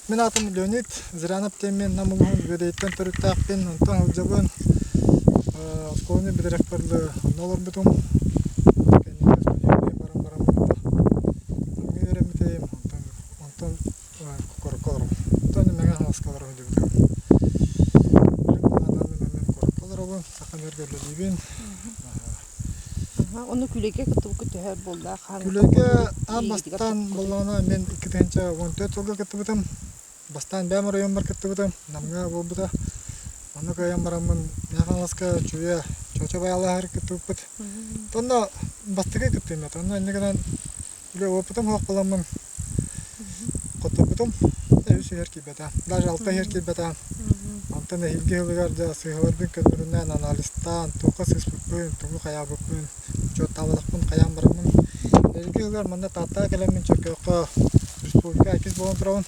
Мин аатым Леонид Зырянов диэммин Нам улууһун Үөдэйиттэн төрүттээхпин, онтон сылдьабын. Оскуоланы бүтэрэрбэр дылы онно олорбутум. Кэнники студенныы баран бараммын Намҥа үөрэммитим, онтон онтон куоракка олоробун. Онтон Мэҥэ Хаҥаласка олоро сылдьыбытым. Билигин мен куоракка олоробун, саха энерго үлэлиибин. Ону Күлэгэ кыттыбыккыт төһө буолла? Хаһан Күлэгэ аан бастаан буоллаҕына мин 2014 сылга кыттыбытым. Бастаан бэйэм оройуоммар кыттыбытым. Намҥа буолбута. Онно кыайан бараммын Мэҥэ Хаҥаласка Чүүйэ Чоочо Байаалааһар кыттыбыппыт. Онно бастакы кыттыым этэ. Онно инньэ гынан Үлэ опытым суох буоламмын хотторбутум. Үс иһэр киирбэтэ. Даже алта иһэр киирбэтэ. Онтон эһиилги сылыгар дьэ сыыһаларбын көннөрүнэн анализтаан, туохха сыыспыппын, тугу хайаабыппын, учуоттаабатахпын хайаан бараммын. Эһиилги сылыгар манна Тааттаҕа кэлэммин Чөркөөххө республика иккис буолан турабын.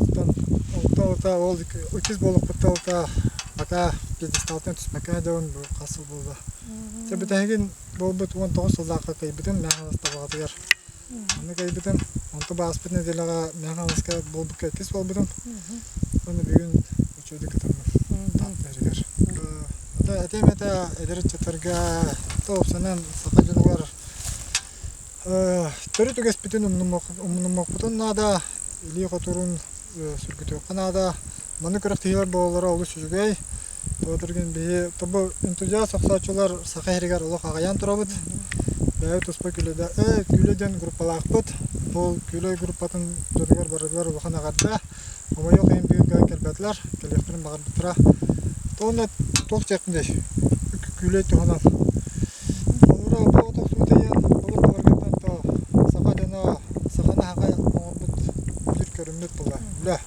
Онтон онтон ылата ол иккис буолуохпуттан ылата пока пьедесталтан түспэккэ дьон бу хас сыл буолла. Дьэ бүтэһигин Буолбут 19 сыллаахха кыайбытым Мэҥэ Хаҥалас Табаҕатыгар. Онно кыайбытым. Онто бааспыт нэдиэлэҕэ Мэҥэ Хаҥаласка буолбукка иккис буолбутум. Уонна бүгүн үчүгэйдик кытынным Таатта сиригэр. Этиэм этэ эдэр ыччаттарга уопсайынан саха дьонугар Төрүт үгэспитин умнумуохпутун наада, илии хотуурун сүргүтүөххэ наада. Маннык күрэхтэһиилэр буолаллара олус үчүгэй. Тоҕо диэн биһи тобу энтузиаст охсооччулар саха иһигэр олох аҕыйаан турабыт. Бэйэбит туспа Күлэ Күлэ диэн группалаахпыт. Ол Күлэ группатын дьонугар барытыгар улахан эҕэрдэ. Хомойуох иһин бүгүн кэлэн кэлбэтилэр, кэлиэхтэрин баҕарбыттара. Уонна туох диэхпиний, күүлэй туһунан. Холобура, бу тохсубута диэн былыр былыргыттан то саха дьоно саханы саха оҥорбут биир көрүммүт буолла, үлэ.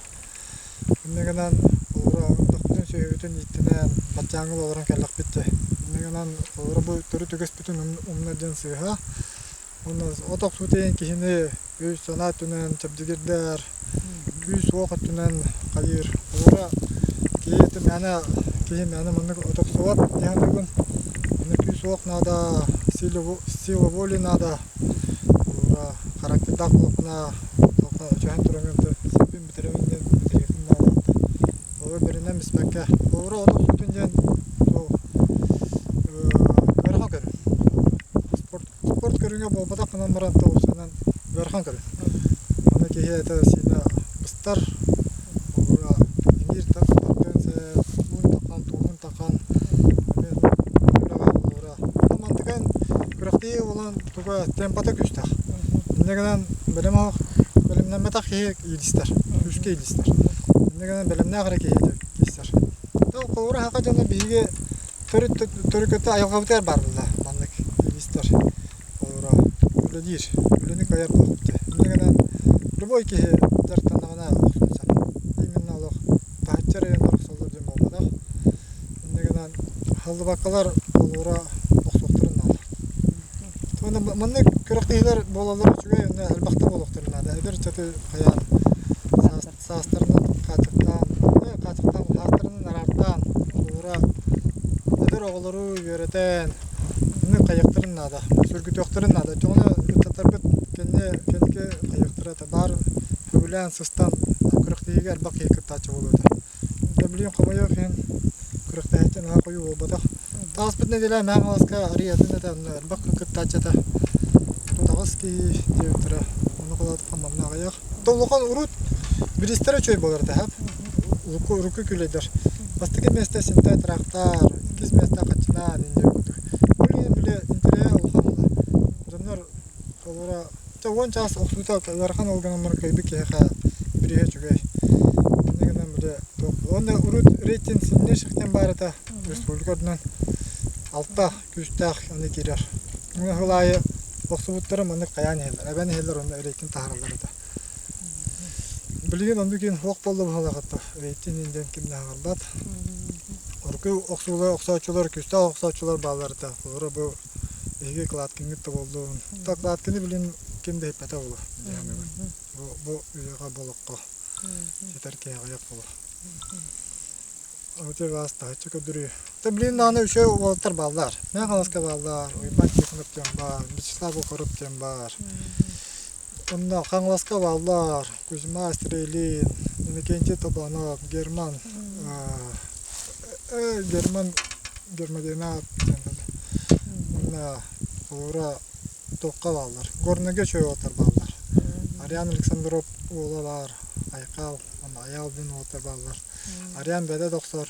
Инньэ гынан, холобура, ынахпытын сүөһүбүтүн ииттинэн, баччааҥҥы олорон кэллэхпит дии. Инньэ гынан, холобура, бу төрүт үгэспитин умнар диэн сыыһа. Уонна от охсуута диэн киһини өй-санаа өттүнэн чэбдигирдэр, күүс-уох өттүнэн хайыыр. Холобура, киһи ити мээнэ киһи мээнэ маннык от охсубат дии саныыбын. Онно күүс-уох наада, сила воли наада. Холобура, характердаах буоллаххына, өчөһөн тураҥҥын сиппин бүтэрэбин диэн бүтэриэххин наада. Холобура, бэринэн биспэккэ. Холобура, от охсуутун диэн туох ыарахан көрүҥ. Спорт Спорт көрүҥэ буолбатах гынан баран туохсунан ыарахан көрүҥ. Аны киһи этэ-сиинэ быстар, холобура, иҥиир тардыан сөп, уун тахан, туоһун тахан, эмиэ үлэҕэ холобура. Мантыкан күрэхтэһии буолан туга темпата күүстээх. Инньэ гынан бэлэм оһох бэлэмнэммэтэх киһи иилистэр, күүскэ иилистэр. Инньэ гынан бэлэмнээх эрэ киһи киирсэр. Холобура саха дьоно биһиги Төрүт төрүкүтэ айылҕабытыгар баар буолла маннык илиистэр олоро үлэлиир, үлэни кыайар буолбут. Инньэ гынан любой киһи дьарыктаннаҕына охсуон сөп. Именно олох таһыччы районнар охсоллор диэн буолбатах. Инньэ гынан халлыбаккалар олуура охсуохтарын наада. Уонна маннык күрэхтэһиилэр буолаллара үчүгэй уонна элбэхтэ буолуохтарын наада. Эдэр ыччаты хайаан саастарынан хааччахтаан, хааччахтаан саастарынан араартаан, уура эдэр оҕолору үөрэтэн, аны хайыахтарын наада, сүргүтүөхтэрин наада. Оччоҕуна ыччаттарбыт кэннэ кэнники хайыахтара этэ, баар сөбүлээн сыстан күрэхтэһиигэ элбэх киһи кыттааччы буолуо этэ. Дьэ билигин хомойуох иһин күрэхтэһээччи наһаа хойуу буолбатах. Ааспыт нэдиэлэ Мэҥэ Хаҥаласка арыый атын этэ, онно элбэх кыттааччы этэ. 38 киһи диэбиттэрэ, ону холоотоххо манна аҕыйах. Улахан урут бириистэрэ үчүгэй буолар этэ, урукку урукку күлэйдэр. Бастакы миэстэ Синтай тыраахтар, иккис миэстэ Хаччынаан диэн курдук. Билигин били интэриэһэ улахан буолла. Дьоннор холобура чэ уон чаас охсуута ыарахан ол гынан баран кыайбыт киһиэхэ бирииһэ үчүгэй. Инньэ гынан били туох уонна урут рейтинг сильнейших диэн баар этэ республика үрдүнэн алта күүстээх аны киирэр. Сыл аайы охсубуттара маннык хайаан иһэллэр, эбэн иһэллэр уонна рейтинг таһаараллар этэ. Билигин оннук иһин суох буолла быһыылаах этэ. Рейтинг диэн ким да аһарбат. Урукку охсуулар, охсооччулар, күүстээх охсооччулар бааллар этэ. Холобура бу эһиги Кладкиҥҥыт да буоллун. Да Кладкины билин ким да иһиппэтэ буолуо. Бу, бу үйэҕэ болоххо ситэр киһи аҕыйах буолуо. Ити баас таһыччы көрдөрүү. Тэ билигин даҕаны үчүгэй уолаттар бааллар. Мэҥэ Хаҥаласка бааллар, Уйбаан Тихонов диэн баар, Вячеслав Окоров диэн баар. Онно Хаҥаласка бааллар Кузьма Стрелин, Иннокентий Тобонов, Герман Герман Гермогенов уонна холобура туохха бааллар Горнайга үчүгэй уолаттар бааллар. Ариан Александров уола баар, Айхал уонна Айаал диэн уолаттар бааллар. Ариан бэдэ да охсор.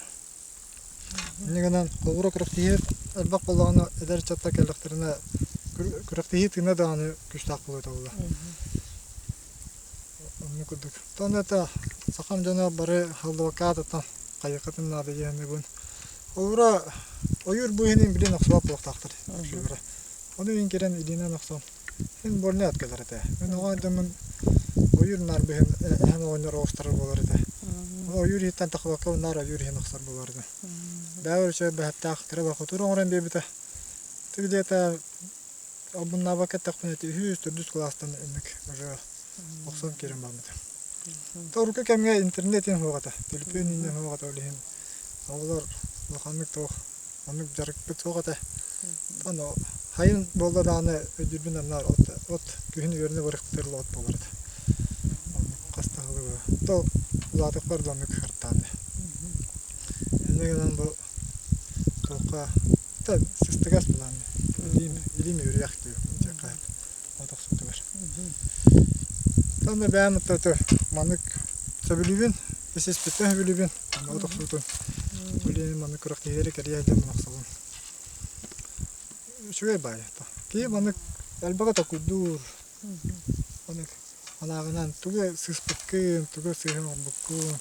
Инньэ гынан холобура күрэхтэһии элбэх буоллаҕына эдэр ыччаттар кэллэхтэринэ күрэхтэһии тыына даҕаны күүстээх буолуо этэ буолла. Оннук курдук. Оттон это сахам дьоно бары халдыбакка хайыаххытын наада дии саныыбын. Холобура ойуур быыһын билин охсубат буолуохтаахтар үксүлэрэ. Ону мин кэлэн илиинэн охсон Мин больной кэлэр этэ. Мин оҕо дьоммун ойуур наар быһын эһэм оҕонньор оҕустарар буолар этэ. Ойуур иһиттэн тахыбакка наар ойуур иһин охсор буолар этэ. Бэйэбэр үчүгэй бэһэттээх кыра хотуур оҥорон биэрбитэ. Ты где-то албыннаабакка эттэхпинэ үһүс, төрдүс кылаастан инник уже охсон киирэн барбыта. Урукку кэмҥэ интернет иһин суох этэ, төлөпүөн иһин суох этэ ол иһин оҕолор улаханнык туох оннук дьарыкпыт суох этэ. Ону хайын буолла даҕаны өйдүүрбүн аннаар от, от күһүн үөрэнэ барыахпытыгар от буолар этэ. Оннук хас да сылы то улаатыахпар да оннук хартааны. Инньэ гынан бу туохха та сыстыгас былаан илиим илиим үөрүйэх диэххэ от охсуутугар. Онно бэйэм это маннык сөбүлүүбүн, ис-испиттэн сөбүлүүбүн от охсуутун. Билигин маннык күрэхтэһиилэри кэрийэ сылдьан охсобун. Үчүгэй баайы. Киһи маннык элбэҕи толкуйдуур. Маннык анааҕынан тугу сыыспыккын, тугу сыыһа оҥорбуккун,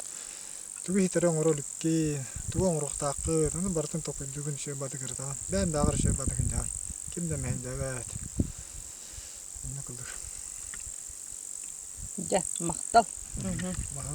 тугу ситэри оҥоро иликкин, тугу оҥоруохтааххын, ону барытын толкуйдуугун үчүгэй баҕатык ырытаҕын. Бэйэм бааҕар үчүгэй баҕатык сылдьаҕын. Ким да мэһэйдээбэт. Оннук курдук. Дьэ, махтал. Маһы.